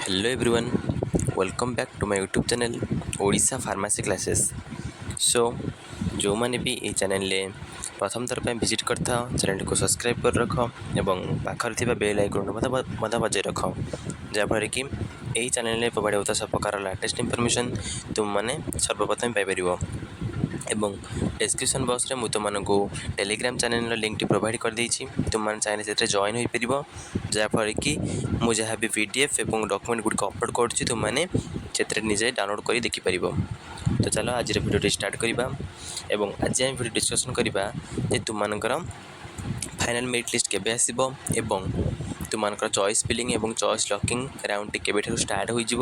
Hello everyone, welcome back to my YouTube channel, Odisha Pharmacy Classes. So ଯେଉଁମାନେ ବି ଏହି ଚ୍ୟାନେଲରେ ପ୍ରଥମ ଥର ପାଇଁ ଭିଜିଟ୍ କରିଥାଅ, ଚ୍ୟାନେଲଟିକୁ ସବସ୍କ୍ରାଇବ୍ କରି ରଖ ଏବଂ ପାଖରେ ଥିବା ବେଲ୍ ଆଇକନ୍କୁ ମଧ୍ୟ ବଜାଇ ରଖ, ଯାହାଫଳରେ କି ଏହି ଚ୍ୟାନେଲରେ ପ୍ରୋଭାଇଡ଼ ହେଉଥିବା ସବୁ ପ୍ରକାର ଲାଟେଷ୍ଟ ଇନଫର୍ମେସନ୍ ତୁମମାନେ ସର୍ବପ୍ରଥମେ ପାଇପାରିବ। ଏବଂ ଡେସ୍କ୍ରିପସନ୍ ବକ୍ସରେ ମୁଁ ତୁମମାନଙ୍କୁ ଟେଲିଗ୍ରାମ ଚ୍ୟାନେଲର ଲିଙ୍କଟି ପ୍ରୋଭାଇଡ଼ କରିଦେଇଛି। ତୁମମାନେ ଚାହିଁଲେ ସେଥିରେ ଜଏନ୍ ହୋଇପାରିବ, ଯାହାଫଳରେ କି ମୁଁ ଯାହା ବି ପିଡିଏଫ୍ ଏବଂ ଡକୁମେଣ୍ଟ ଗୁଡ଼ିକ ଅପଲୋଡ଼ କରୁଛି, ତୁମମାନେ ସେଥିରେ ନିଜେ ଡାଉନଲୋଡ଼ କରି ଦେଖିପାରିବ। ତ ଚାଲ, ଆଜିର ଭିଡ଼ିଓଟି ଷ୍ଟାର୍ଟ କରିବା। ଏବଂ ଆଜି ଆମେ ଭିଡ଼ିଓ ଡିସ୍କସନ୍ କରିବା ଯେ ତୁମମାନଙ୍କର ଫାଇନାଲ୍ ମେରିଟ୍ ଲିଷ୍ଟ କେବେ ଆସିବ ଏବଂ ତୁମମାନଙ୍କର ଚଏସ୍ ଫିଲିଂ ଏବଂ ଚଏସ୍ ଲକିଂ ରାଉଣ୍ଡଟି କେବେଠାରୁ ଷ୍ଟାର୍ଟ ହୋଇଯିବ।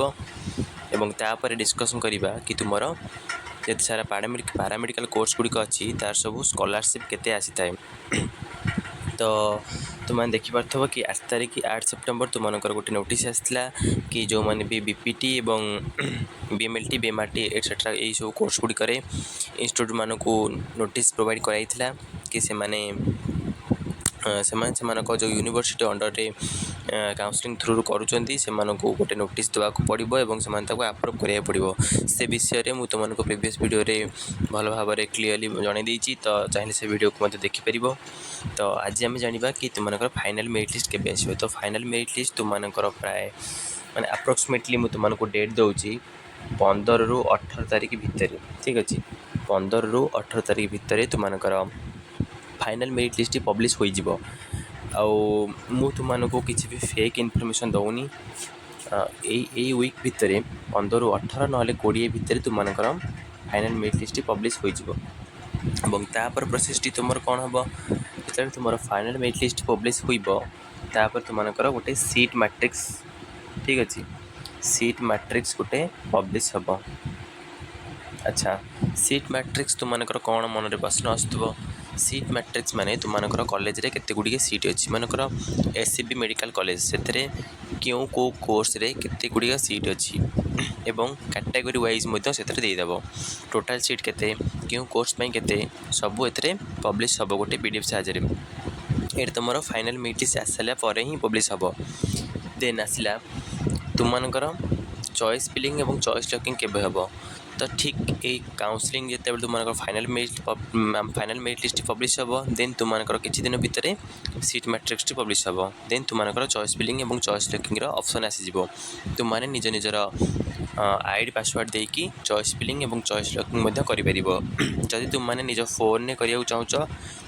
ଏବଂ ତାପରେ ଡିସ୍କସନ୍ କରିବା କି ତୁମର ଯେତେ ସାରା ପାରାମେଡ଼ିକାଲ କୋର୍ସ ଗୁଡ଼ିକ ଅଛି, ତାର ସବୁ ସ୍କଲାରସିପ୍ କେତେ ଆସିଥାଏ। ତ ତୁମମାନେ ଦେଖିପାରୁଥିବ କି 8 ତାରିଖ, 8 ସେପ୍ଟେମ୍ବର ତୁମମାନଙ୍କର ଗୋଟେ ନୋଟିସ୍ ଆସିଥିଲା କି ଯେଉଁମାନେ ବି ବିପିଟି ଏବଂ ବିଏମ୍ଏଲ୍ଟି, ବିଏମ୍ଆର୍ଟି ଏଟସେଟ୍ରା ଏଇସବୁ କୋର୍ସ ଗୁଡ଼ିକରେ ଇନଷ୍ଟିଟ୍ୟୁଟ୍ମାନଙ୍କୁ ନୋଟିସ୍ ପ୍ରୋଭାଇଡ଼ କରାଯାଇଥିଲା କି ସେମାନେ ସେମାନଙ୍କ ଯେଉଁ ୟୁନିଭର୍ସିଟି ଅଣ୍ଡରରେ କାଉନସିଲିଂ ଥ୍ରୁରୁ କରୁଛନ୍ତି, ସେମାନଙ୍କୁ ଗୋଟେ ନୋଟିସ୍ ଦେବାକୁ ପଡ଼ିବ ଏବଂ ସେମାନେ ତାକୁ ଆପ୍ରୁଭ୍ କରିବାକୁ ପଡ଼ିବ। ସେ ବିଷୟରେ ମୁଁ ତୁମମାନଙ୍କୁ ପ୍ରିଭିୟସ୍ ଭିଡ଼ିଓରେ ଭଲ ଭାବରେ କ୍ଲିୟରଲି ଜଣାଇ ଦେଇଛି। ତ ଚାହିଁଲେ ସେ ଭିଡ଼ିଓକୁ ମଧ୍ୟ ଦେଖିପାରିବ। ତ ଆଜି ଆମେ ଜାଣିବା କି ତୁମମାନଙ୍କର ଫାଇନାଲ୍ ମେରିଟ୍ ଲିଷ୍ଟ କେବେ ଆସିବ। ତ ଫାଇନାଲ୍ ମେରିଟ୍ ଲିଷ୍ଟ ତୁମମାନଙ୍କର ପ୍ରାୟ, ମାନେ ଆପ୍ରୋକ୍ସିମେଟଲି ମୁଁ ତୁମମାନଙ୍କୁ ଡେଟ୍ ଦେଉଛି, 15ରୁ 18 ତାରିଖ ଭିତରେ। ଠିକ୍ ଅଛି, 15ରୁ 18 ତାରିଖ ଭିତରେ ତୁମମାନଙ୍କର ଫାଇନାଲ୍ ମେରିଟ୍ ଲିଷ୍ଟଟି ପବ୍ଲିଶ ହୋଇଯିବ। ଆଉ ମୁଁ ତୁମମାନଙ୍କୁ କିଛି ବି ଫେକ୍ ଇନଫର୍ମେସନ୍ ଦେଉନି। ଏଇ ୱିକ୍ ଭିତରେ, 15ରୁ 18 ନହେଲେ 20 ଭିତରେ ତୁମମାନଙ୍କର ଫାଇନାଲ୍ ମେରିଟ୍ ଲିଷ୍ଟଟି ପବ୍ଲିଶ ହୋଇଯିବ। ଏବଂ ତାପରେ ପ୍ରୋସେସଟି ତୁମର କ'ଣ ହେବ? ଯେତେବେଳେ ତୁମର ଫାଇନାଲ୍ ମେରିଟ୍ ଲିଷ୍ଟ ପବ୍ଲିଶ ହୋଇବ, ତାପରେ ତୁମମାନଙ୍କର ଗୋଟେ ସିଟ୍ ମାଟ୍ରିକ୍ସ, ଠିକ୍ ଅଛି, ସିଟ୍ ମାଟ୍ରିକ୍ସ ଗୋଟେ ପବ୍ଲିଶ ହେବ। ଆଚ୍ଛା, ସିଟ୍ ମାଟ୍ରିକ୍ସ ତୁମମାନଙ୍କର କ'ଣ ମନରେ ପ୍ରଶ୍ନ ଆସୁଥିବ। ସିଟ୍ ମାଟ୍ରିକ୍ସ ମାନେ ତୁମମାନଙ୍କର କଲେଜରେ କେତେ ଗୁଡ଼ିଏ ସିଟ୍ ଅଛି। ମନେକର ଏସ୍ସିବି ମେଡ଼ିକାଲ କଲେଜ, ସେଥିରେ କେଉଁ କେଉଁ କୋର୍ସରେ କେତେ ଗୁଡ଼ିଏ ସିଟ୍ ଅଛି ଏବଂ କାଟାଗୋରୀ ୱାଇଜ୍ ମଧ୍ୟ ସେଥିରେ ଦେଇଦେବ। ଟୋଟାଲ୍ ସିଟ୍ କେତେ, କେଉଁ କୋର୍ସ ପାଇଁ କେତେ, ସବୁ ଏଥିରେ ପବ୍ଲିଶ ହେବ ଗୋଟେ ପିଡିଏଫ୍ ସାହାଯ୍ୟରେ। ଏଇଟା ତୁମର ଫାଇନାଲ୍ ମେରିଟ୍ ଲିଷ୍ଟ ଆସିସାରିଲା ପରେ ହିଁ ପବ୍ଲିଶ ହେବ। ଦେନ୍ ଆସିଲା ତୁମମାନଙ୍କର ଚଏସ୍ ଫିଲିଂ ଏବଂ ଚଏସ୍ ଲକିଂ କେବେ ହେବ? ତ ଠିକ୍ ଏଇ କାଉନସିଲିଂ ଯେତେବେଳେ ତୁମମାନଙ୍କର ଫାଇନାଲ୍ ମେରିଟ୍ ଲିଷ୍ଟଟି ପବ୍ଲିଶ ହେବ, ଦେନ୍ ତୁମମାନଙ୍କର କିଛି ଦିନ ଭିତରେ ସିଟ୍ ମାଟ୍ରିକ୍ସଟି ପବ୍ଲିଶ ହେବ। ଦେନ୍ ତୁମମାନଙ୍କର ଚଏସ୍ ଫିଲିଂ ଏବଂ ଚଏସ୍ ଲକିଂର ଅପସନ୍ ଆସିଯିବ। ତୁମମାନେ ନିଜ ନିଜର ଆଇଡ଼ି, ପାସୱାର୍ଡ଼ ଦେଇକି ଚଏସ୍ ଫିଲିଂ ଏବଂ ଚଏସ୍ ଲକିଂ ମଧ୍ୟ କରିପାରିବ। ଯଦି ତୁମମାନେ ନିଜ ଫୋନ୍ରେ କରିବାକୁ ଚାହୁଁଛ,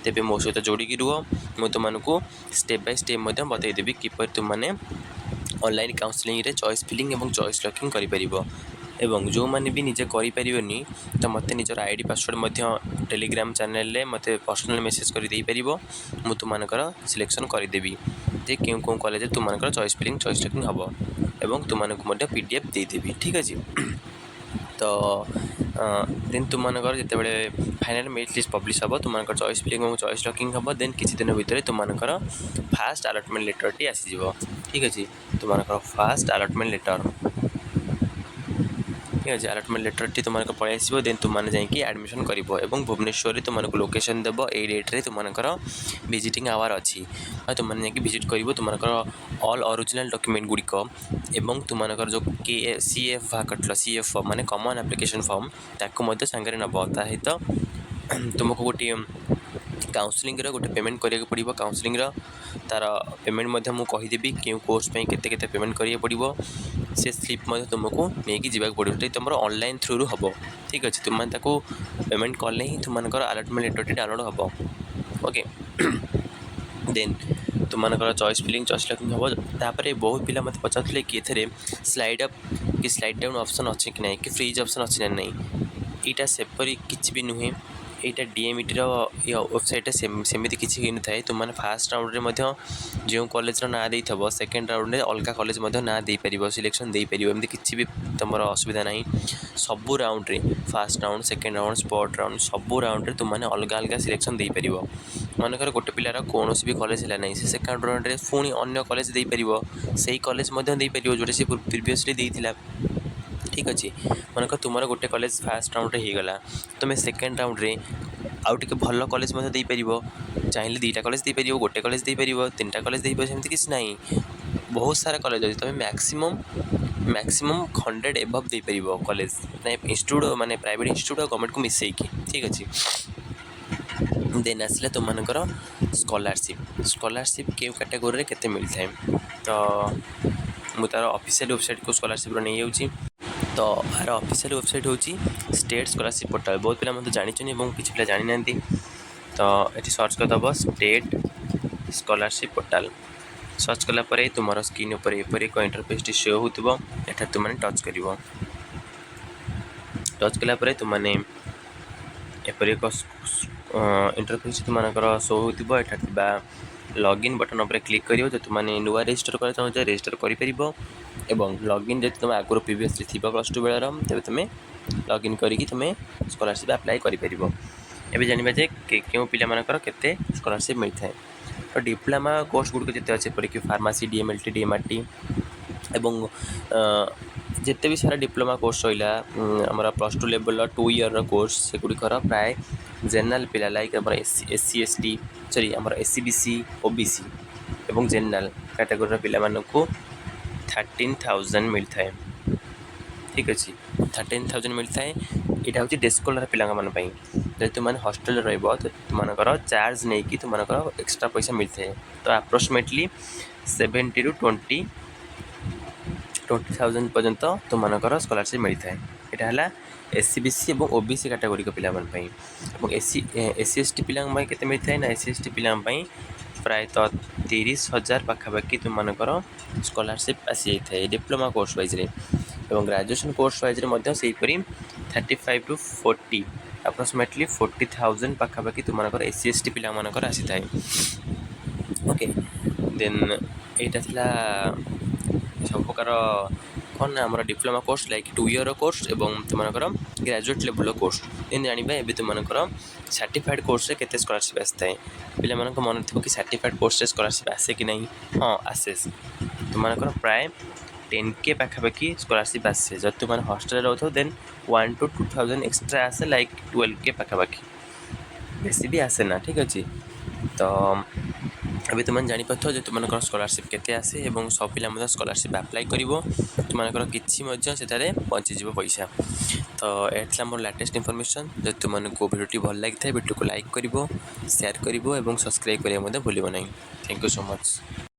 ତେବେ ମୋ ସହିତ ଯୋଡ଼ିକି ରୁହ। ମୁଁ ତୁମମାନଙ୍କୁ ଷ୍ଟେପ୍ ବାଇ ଷ୍ଟେପ୍ ମଧ୍ୟ ବତାଇଦେବି କିପରି ତୁମମାନେ ଅନଲାଇନ୍ କାଉନସିଲିଂରେ ଚଏସ୍ ଫିଲିଂ ଏବଂ ଚଏସ୍ ଲକିଂ କରିପାରିବ। ଏବଂ ଯେଉଁମାନେ ବି ନିଜେ କରିପାରିବନି, ତ ମୋତେ ନିଜର ଆଇଡ଼ି, ପାସୱାର୍ଡ଼ ମଧ୍ୟ ଟେଲିଗ୍ରାମ ଚ୍ୟାନେଲରେ ମୋତେ ପର୍ସନାଲ୍ ମେସେଜ୍ କରି ଦେଇପାରିବ। ମୁଁ ତୁମମାନଙ୍କର ସିଲେକ୍ସନ୍ କରିଦେବି ଯେ କେଉଁ କେଉଁ କଲେଜରେ ତୁମମାନଙ୍କର ଚଏସ୍ ଫିଲିଂ, ଚଏସ୍ ଲକିଂ ହେବ ଏବଂ ତୁମମାନଙ୍କୁ ମଧ୍ୟ ପିଡିଏଫ୍ ଦେଇଦେବି। ଠିକ୍ ଅଛି। ତ ଦେନ୍ ତୁମମାନଙ୍କର ଯେତେବେଳେ ଫାଇନାଲ୍ ମେରିଟ୍ ଲିଷ୍ଟ ପବ୍ଲିଶ ହେବ, ତୁମମାନଙ୍କର ଚଏସ୍ ଫିଲିଂ ଏବଂ ଚଏସ୍ ଲକିଂ ହେବ, ଦେନ୍ କିଛି ଦିନ ଭିତରେ ତୁମମାନଙ୍କର ଫାଷ୍ଟ ଆଲଟମେଣ୍ଟ ଲେଟର୍ଟି ଆସିଯିବ। ଠିକ୍ ଅଛି, ତୁମମାନଙ୍କର ଫାଷ୍ଟ ଆଲଟମେଣ୍ଟ ଲେଟର୍, ଠିକ୍ ଅଛି, ଆଲଟମେଣ୍ଟ ଲେଟର୍ଟି ତୁମମାନଙ୍କ ପଳେଇ ଆସିବ। ଦେନ୍ ତୁମମାନେ ଯାଇକି ଆଡ଼ମିସନ୍ କରିବ ଏବଂ ଭୁବନେଶ୍ୱରରେ ତୁମମାନଙ୍କୁ ଲୋକେସନ୍ ଦେବ, ଏଇ ଡେଟ୍ରେ ତୁମମାନଙ୍କର ଭିଜିଟିଂ ଆୱାର ଅଛି ଆଉ ତୁମମାନେ ଯାଇକି ଭିଜିଟ୍ କରିବ। ତୁମମାନଙ୍କର ଅଲ୍ ଅରିଜିନାଲ୍ ଡକ୍ୟୁମେଣ୍ଟ ଗୁଡ଼ିକ ଏବଂ ତୁମମାନଙ୍କର ଯେଉଁ କେ ସିଏଫ୍ ବାହାର କରିଥିଲ, ସିଏଫ୍ ଫର୍ମ ମାନେ କମନ୍ ଆପ୍ଲିକେସନ୍ ଫର୍ମ, ତାକୁ ମଧ୍ୟ ସାଙ୍ଗରେ ନେବ। ତା ସହିତ ତୁମକୁ ଗୋଟିଏ କାଉନସିଲିଂର ଗୋଟେ ପେମେଣ୍ଟ କରିବାକୁ ପଡ଼ିବ। କାଉନସିଲିଂର ତା'ର ପେମେଣ୍ଟ ମଧ୍ୟ ମୁଁ କହିଦେବି, କେଉଁ କୋର୍ସ ପାଇଁ କେତେ କେତେ ପେମେଣ୍ଟ କରିବାକୁ ପଡ଼ିବ। ସେ ସ୍ଲିପ୍ ମଧ୍ୟ ତୁମକୁ ନେଇକି ଯିବାକୁ ପଡ଼ିବ। ସେଇଟା ତୁମର ଅନଲାଇନ୍ ଥ୍ରୁରୁ ହେବ। ଠିକ୍ ଅଛି, ତୁମମାନେ ତାକୁ ପେମେଣ୍ଟ କଲେ ହିଁ ତୁମମାନଙ୍କର ଆଲଟମେଣ୍ଟ ଲେଟର୍ଟି ଡାଉନଲୋଡ଼ ହେବ। ଓକେ, ଦେନ୍ ତୁମମାନଙ୍କର ଚଏସ୍ ଫିଲିଂ, ଚଏସ୍ ଲକିଂ ହେବ। ତାପରେ ବହୁତ ପିଲା ମୋତେ ପଚାରୁଥିଲେ କି ଏଥିରେ ସ୍ଲାଇଡ଼୍ ଅପ୍ କି ସ୍ଲାଇଡ଼୍ ଡାଉନ୍ ଅପସନ୍ ଅଛି କି ନାହିଁ, କି ଫ୍ରିଜ୍ ଅପସନ୍ ଅଛି ନା ନାହିଁ। ଏଇଟା ସେପରି କିଛି ବି ନୁହେଁ। ଏଇଟା ଡିଏମ୍ଇଟିର ୱେବସାଇଟ୍ରେ ସେମିତି କିଛି ହେଇନଥାଏ। ତୁମମାନେ ଫାଷ୍ଟ ରାଉଣ୍ଡରେ ମଧ୍ୟ ଯେଉଁ କଲେଜର ନାଁ ଦେଇଥିବ, ସେକେଣ୍ଡ ରାଉଣ୍ଡରେ ଅଲଗା କଲେଜ ମଧ୍ୟ ନାଁ ଦେଇପାରିବ, ସିଲେକ୍ସନ୍ ଦେଇପାରିବ। ଏମିତି କିଛି ବି ତୁମର ଅସୁବିଧା ନାହିଁ। ସବୁ ରାଉଣ୍ଡରେ, first round, second round, spot round, ସବୁ ରାଉଣ୍ଡରେ ତୁମମାନେ ଅଲଗା ଅଲଗା ସିଲେକ୍ସନ୍ ଦେଇପାରିବ। ମନେକର ଗୋଟେ ପିଲାର କୌଣସି ବି କଲେଜ ହେଲା ନାହିଁ, ସେ ସେକେଣ୍ଡ ରାଉଣ୍ଡରେ ପୁଣି ଅନ୍ୟ କଲେଜ ଦେଇପାରିବ। ସେଇ କଲେଜ ମଧ୍ୟ ଦେଇପାରିବ ଯେଉଁଟା ସେ ପ୍ରିଭିୟସଲି ଦେଇଥିଲା। ଠିକ୍ ଅଛି, ମନେକର ତୁମର ଗୋଟେ କଲେଜ ଫାଷ୍ଟ ରାଉଣ୍ଡରେ ହେଇଗଲା, ତୁମେ ସେକେଣ୍ଡ ରାଉଣ୍ଡରେ ଆଉ ଟିକେ ଭଲ କଲେଜ ମଧ୍ୟ ଦେଇପାରିବ। ଚାହିଁଲେ ଦୁଇଟା କଲେଜ ଦେଇପାରିବ, ଗୋଟେ କଲେଜ ଦେଇପାରିବ, ତିନିଟା କଲେଜ ଦେଇପାରିବ, ସେମିତି କିଛି ନାହିଁ। ବହୁତ ସାରା କଲେଜ ଅଛି। ତୁମେ ମ୍ୟାକ୍ସିମମ୍ ମ୍ୟାକ୍ସିମମ୍ 100 ଏବଭ୍ ଦେଇପାରିବ କଲେଜ, ମାନେ ଇନଷ୍ଟିଟ୍ୟୁଟ୍, ମାନେ ପ୍ରାଇଭେଟ୍ ଇନଷ୍ଟିଟ୍ୟୁଟ୍ ଆଉ ଗଭର୍ଣ୍ଣମେଣ୍ଟକୁ ମିଶେଇକି। ଠିକ୍ ଅଛି। ଦେନ୍ ଆସିଲା ତୁମମାନଙ୍କର ସ୍କଲାରସିପ୍। ସ୍କଲାରସିପ୍ କେଉଁ କାଟାଗୋରୀରେ କେତେ ମିଳିଥାଏ? ତ ମୁଁ ତା'ର ଅଫିସିଆଲ୍ ୱେବସାଇଟ୍କୁ ସ୍କଲାରସିପ୍ର ନେଇଯାଉଛି। ତ ଏହାର ଅଫିସିଆଲ୍ ୱେବସାଇଟ୍ ହେଉଛି ଷ୍ଟେଟ୍ ସ୍କଲାରସିପ୍ ପୋର୍ଟାଲ୍। ବହୁତ ପିଲା ମଧ୍ୟ ଜାଣିଛନ୍ତି ଏବଂ କିଛି ପିଲା ଜାଣିନାହାନ୍ତି। ତ ଏଠି ସର୍ଚ୍ଚ କରିଦେବ ଷ୍ଟେଟ୍ ସ୍କଲାରସିପ୍ ପୋର୍ଟାଲ୍। ସର୍ଚ୍ଚ କଲା ପରେ ତୁମର ସ୍କ୍ରିନ୍ ଉପରେ ଏପରି ଏକ ଇଣ୍ଟରଫେସ୍ଟି ଶୋ ହେଉଥିବ। ଏଠାରେ ତୁମମାନେ ଟଚ୍ କରିବ। ଟଚ୍ କଲା ପରେ ତୁମମାନେ ଏପରି ଏକ ଇଣ୍ଟରଫେସ୍ ତୁମମାନଙ୍କର ଶୋ ହେଉଥିବ। ଏଠାରେ ଥିବା ଲଗ୍ଇନ୍ ବଟନ୍ ଉପରେ କ୍ଲିକ୍ କରିବ। ଯଦି ତୁମମାନେ ନୂଆ ରେଜିଷ୍ଟର କରିବାକୁ ଚାହୁଁଛ, ରେଜିଷ୍ଟର କରିପାରିବ ଏବଂ ଲଗ୍ଇନ୍ ଯଦି ତୁମେ ଆଗରୁ ପ୍ରିଭିୟସଲି ଥିବ +2 ବେଳର, ତେବେ ତୁମେ ଲଗ୍ଇନ୍ କରିକି ତୁମେ ସ୍କଲାରସିପ୍ ଆପ୍ଲାଏ କରିପାରିବ। ଏବେ ଜାଣିବା ଯେ କେଉଁ ପିଲାମାନଙ୍କର କେତେ ସ୍କଲାରସିପ୍ ମିଳିଥାଏ। ତ ଡିପ୍ଲୋମା କୋର୍ସ ଗୁଡ଼ିକ ଯେତେ ଅଛି, ଯେପରିକି ଫାର୍ମାସି, ଡିଏମ୍ଏଲ୍ଟି, ଡିଏମ୍ଆର୍ଟି ଏବଂ ଯେତେ ବି ସାରା ଡିପ୍ଲୋମା କୋର୍ସ ରହିଲା ଆମର +2 ଲେଭେଲ୍ର 2 ଇୟର୍ର କୋର୍ସ, ସେଗୁଡ଼ିକର ପ୍ରାୟ ଜେନେରାଲ୍ ପିଲା, ଲାଇକ୍ ଆମର ଏସ୍ ସି, ଏସ୍ ଟି, ସରି, ଆମର ଏସ୍ ଇ ବି ସି, ଓ ବି ସି ଏବଂ ଜେନେରାଲ୍ କାଟାଗୋରୀର ପିଲାମାନଙ୍କୁ 13,000 ମିଳିଥାଏ। ଠିକ୍ ଅଛି, 13,000 ମିଳିଥାଏ। ଏଇଟା ହେଉଛି ଡେ ସ୍କଲାର ପିଲାମାନଙ୍କ ପାଇଁ। ଯଦି ତୁମମାନେ ହଷ୍ଟେଲରେ ରହିବ, ତ ତୁମମାନଙ୍କର ଚାର୍ଜ ନେଇକି ତୁମମାନଙ୍କର ଏକ୍ସଟ୍ରା ପଇସା ମିଳିଥାଏ। ତ ଆପ୍ରୋକ୍ସିମେଟଲି 70ରୁ 20,000 ପର୍ଯ୍ୟନ୍ତ ତୁମମାନଙ୍କର ସ୍କଲାରସିପ୍ ମିଳିଥାଏ। ଏଇଟା ହେଲା ଏସ୍ ଇ ବି ସି ଏବଂ ଓ ବି ସି କାଟାଗୋରୀକ ପିଲାମାନଙ୍କ ପାଇଁ। ଏବଂ ଏସ୍ ସି, ଏସ୍ ଟି ପିଲାଙ୍କ ପାଇଁ କେତେ ମିଳିଥାଏ ନା, ଏସ୍ ସି, ଏସ୍ ଟି ପିଲାଙ୍କ ପାଇଁ ପ୍ରାୟତଃ 30,000 ପାଖାପାଖି ତୁମମାନଙ୍କର ସ୍କଲାରସିପ୍ ଆସିଯାଇଥାଏ ଡିପ୍ଲୋମା କୋର୍ସ ୱାଇଜ୍ରେ। ଏବଂ ଗ୍ରାଜୁଏସନ୍ କୋର୍ସ ୱାଇଜ୍ରେ ମଧ୍ୟ ସେହିପରି 35 to 40, approximately 40,000 ପାଖାପାଖି ତୁମମାନଙ୍କର ଏସ୍ ସି, ଏସ୍ ଟି ପିଲାମାନଙ୍କର ଆସିଥାଏ। ଓକେ, ଦେନ୍ ଏଇଟା ଥିଲା ସବୁ ପ୍ରକାର କ'ଣ ନା ଆମର diploma course, like 2 year course ଏବଂ ତୁମମାନଙ୍କର ଗ୍ରାଜୁଏଟ୍ ଲେଭେଲ୍ର କୋର୍ସ। ଦେନ୍ ଜାଣିବା ଏବେ ତୁମମାନଙ୍କର ସାର୍ଟିଫାଏଡ଼୍ କୋର୍ସରେ କେତେ ସ୍କଲାରସିପ୍ ଆସିଥାଏ। ପିଲାମାନଙ୍କ ମନରେ ଥିବ କି ସାର୍ଟିଫାଏଡ଼୍ କୋର୍ସରେ ସ୍କଲାରସିପ୍ ଆସେ କି ନାହିଁ? ହଁ, ଆସେ। ତୁମମାନଙ୍କର ପ୍ରାୟ 10K ପାଖାପାଖି ସ୍କଲାରସିପ୍ ଆସେ। ଯଦି ତୁମମାନେ ହଷ୍ଟେଲରେ ରହୁଥିବ, then 1 to 2 thousand extra ଆସେ, ଲାଇକ୍ 12K ପାଖାପାଖି। ବେଶୀ ବି ଆସେ ନା। ଠିକ୍ ଅଛି। ତ ଏବେ ତୁମେ ଜାଣିପାରୁଥିବ ଯେ ତୁମମାନଙ୍କର ସ୍କଲାରସିପ୍ କେତେ ଆସେ ଏବଂ ସବୁ ପିଲା ମଧ୍ୟ ସ୍କଲାରସିପ୍ ଆପ୍ଲାଏ କରିବ। ତୁମମାନଙ୍କର କିଛି ମଧ୍ୟ ସେଠାରେ ବଞ୍ଚିଯିବ ପଇସା। ତ ଏହା ଥିଲା ମୋର ଲାଟେଷ୍ଟ ଇନଫର୍ମେସନ୍। ଯଦି ତୁମମାନଙ୍କୁ ଭିଡ଼ିଓଟି ଭଲ ଲାଗିଥାଏ, ଭିଡ଼ିଓକୁ ଲାଇକ୍ କରିବ, ସେୟାର କରିବ ଏବଂ ସବସ୍କ୍ରାଇବ୍ କରିବା ମଧ୍ୟ ଭୁଲିବ ନାହିଁ। Thank you so much.